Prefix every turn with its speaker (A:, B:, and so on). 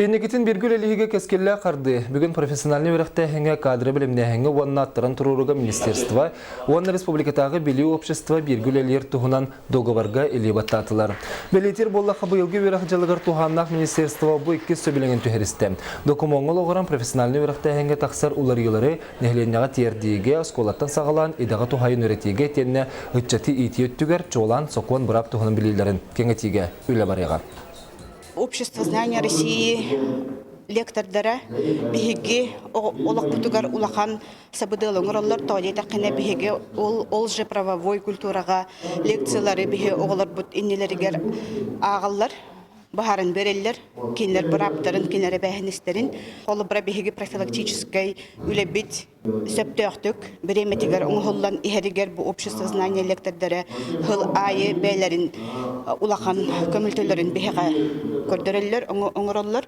A: Инникитин бииргэ үлэлиһигэ кэскиллээх хардыы. Бүгүн профессиональнай үөрэхтээһиҥҥэ, кадры бэлэмнээһиҥҥэ уонна аттаран туруорууга министерство уонна республикатааҕы билии общество бииргэ үлэлиир туһунан дуогабарга илии баттаатылар. Бэлиэтиир буоллахха, быйылгы үөрэх дьылыгар туһааннаах министерство бу иккис сөбүлэҥин түһэристэ. Докумуоҥҥа олоҕуран профессиональнай үөрэхтээһиҥҥэ тахсар уларыйыылары нэһилиэнньэҕэ тиэрдиигэ, оскуолаттан саҕалаан идэҕэ туһайын үөрэтиигэ итиэннэ ыччаты иитии өттүгэр чуолаан сокуон-быраап туһунан билиилэрин кэҥэтиигэ үлэ барыаҕа.
B: Общество знания России лектордара биһиги олохпутугар улахан сабыдыал оҥороллор. Тоҕо диэтэххинэ биһиги ол, ол же правовой культураҕа лекциялары биһи оҕолорбут иннилэригэр ааҕаллар, баһарын береллер, кинилэр бырааптарын, кинилэр эбээһинэстэрин. Холобура биһиги профилактическай үлэбит сөптөөхтүк бириэмэтигэр оҥоһуллан иһэригэр бу общество знания лектордара сыл аайы бэйэлэрин улахан көмөлтөлөрүн биһиэхэ көрдөрөллөр, оҥороллор.